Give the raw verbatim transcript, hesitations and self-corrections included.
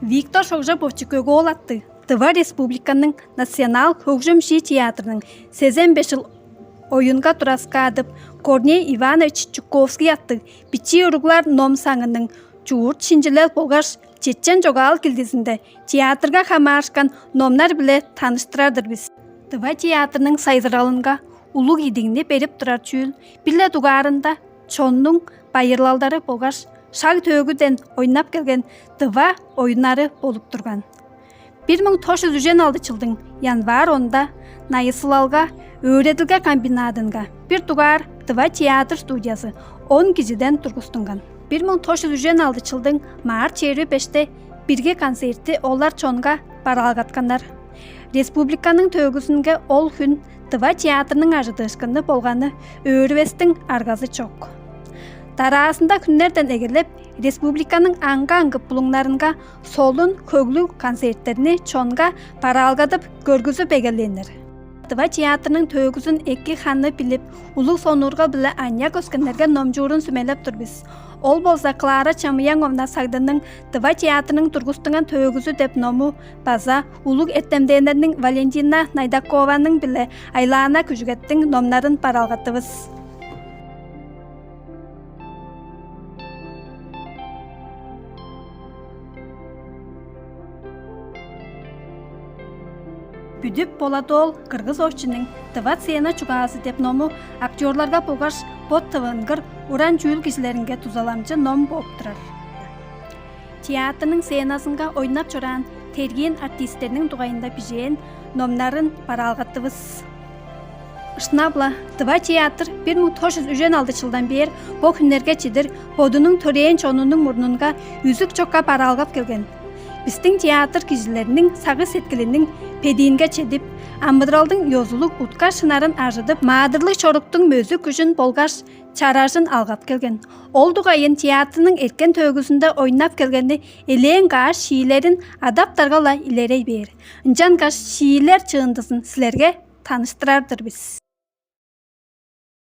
Виктор Шогжапович Көк-оол аттыг Тыва Республиканың Национал хөгжүм-шии театрының сезен беш чыл оюнга тураскаадып, Корней Иванович Чуковский аттыг бичии уруглар ном саңының чуут шинчилел болгаш чечен чогаал килдизинде театрга хамаарышкан номнар-биле таныштырар-дыр бис. Тыва театрның сайзыралынга улуг идигни берип турар чүүл бир-ле дугаарында чоннуң байырлалдары болгаш шаг-төөгүден ойнап келген тыва оюннары болуп турган. Бир муң тос чүс үжен алды чылдың январь онда найысылалга, өөредилге комбинадынга бир дугаар тыва театр студиязы он кижиден тургустунган. Бир муң тос чүс үжен алды чылдың март чээрби беште бирги концертти олар чонга бараалгатканнар. Республиканың төөгүзүнге ол хүн тыва театрның ажыдыышкыны болганы өөрүвестиң аргазы чок. Дараазында хүннерден эгелеп, республиканың аңгы-аңгы булуңнарынга солун, хөглүг концерттерни чонга бараалгадып, көргүзүп эгелээннер. Тыва театрның төөгүзүн эки ханы билип, улуг сонуургал-биле аныяк өскеннерге номчуурун сүмелеп тур бис. Ол болза Клара Чамыяңовна Сагдынның «Тыва театрның тургустунган төөгүзү» деп ному база улуг эртемденнерниң Валентина Найдакованың биле Айлаана Күжүгеттиң номнарын бараалгаттывыс. Бүдүп Поладол Кыргыз Очунуң «Тыва сцена чугаазы» деп ному актёрларга болгаш бот тывынгыр уран чүүл кижилеринге дузаламчы ном бооп турар. Театрның сценазынга ойнап чораан тергиин артисттерниң дугайында бижээн номнарын бараалгаттывыс. Шынап-ла, Тыва театр бир муң тос чүс үжен алды чылдан бээр бо хүннерге чедир бодунуң төрээн чонунуң мурнунга үзүк чокка бараалгап келген. Бистиң театр кижилериниң сагыш-сеткилиниң бедиинге чедип, амыдыралдың ёзулуг утка-шынарын ажыдып, маадырлыг чоруктуң мөзү-күжүн болгаш чаражын алгап келген. Ол дугайын театрның эрткен төөгүзүнде ойнап келгени элээн каш шиилерин адаптарга-ла илерей бээр. Ынчангаш шиилер чыындызын силерге таныштырар-дыр бис.